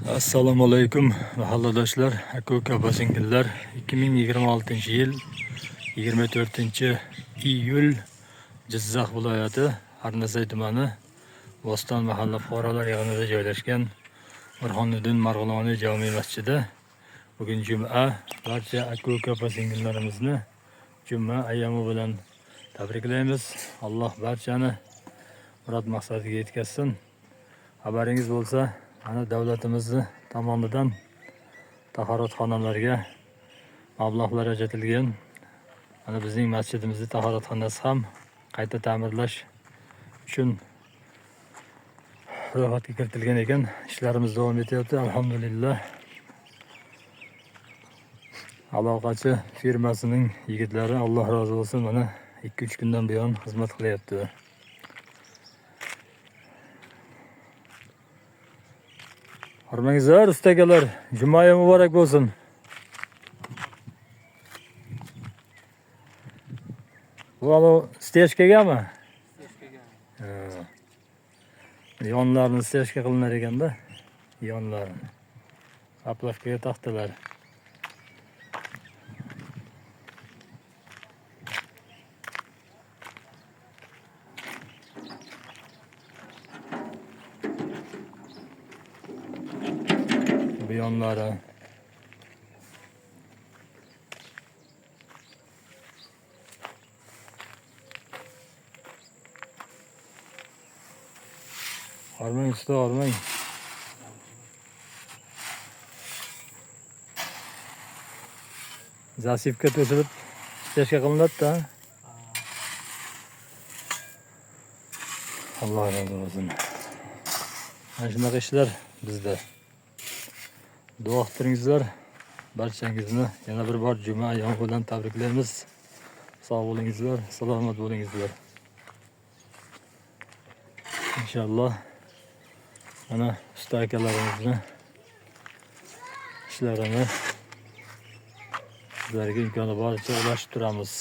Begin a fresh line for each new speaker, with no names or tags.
Assalomu alaykum mahalladoshlar, aka uka opa singillar. 2026-yil 24 iyul, Jizzax viloyati Arnasay tumani Bo'ston mahalla fuqarolar yig'inida joylashgan Burhoniddin Marg'iloniy jome masjidi. Bugun juma. Barcha aka uka opa singillarimizni juma ayyomi bilan tabriklaymiz. Alloh barchani murod maqsadiga yetkazsin. Xabaringiz bo'lsa, mana davlatimizni tomonidan tahoratxonalarga mablag'lar ajratilgan. Mana bizning masjidimizni tahoratxonasi ham qayta ta'mirlash uchun ro'yxatga kiritilgan ekan. Ishlarimiz davom etyapti, alhamdulillah. Aloqachi firmasining yigitlari, Alloh rozi bo'lsin, mana 2-3 kundan buyon xizmat qilyapti. Hormangizlar, usta akalar, jumai muborak bo'lsin. Bu anavi стяжка gami? Ha. Yonlarini стяжка qilinar ekanda, yonlarini. Опилка ga taxtalar. Bu yonlari. Hormang usta, hormang. Засыпка to'silib стяжка qilinadi-da. Alloh rozi bo'lsin. Mana shunaqa ishlar bizda. Duo qilib turingizlar. Barchangizni yana bir bor juma ayyomi bilan tabriklaymiz. Sog' bo'lingizlar, salomat bo'lingizlar. Inshaalloh mana usta akalarimizni ishlarini sizlarga imkoni boricha ulashib turamiz.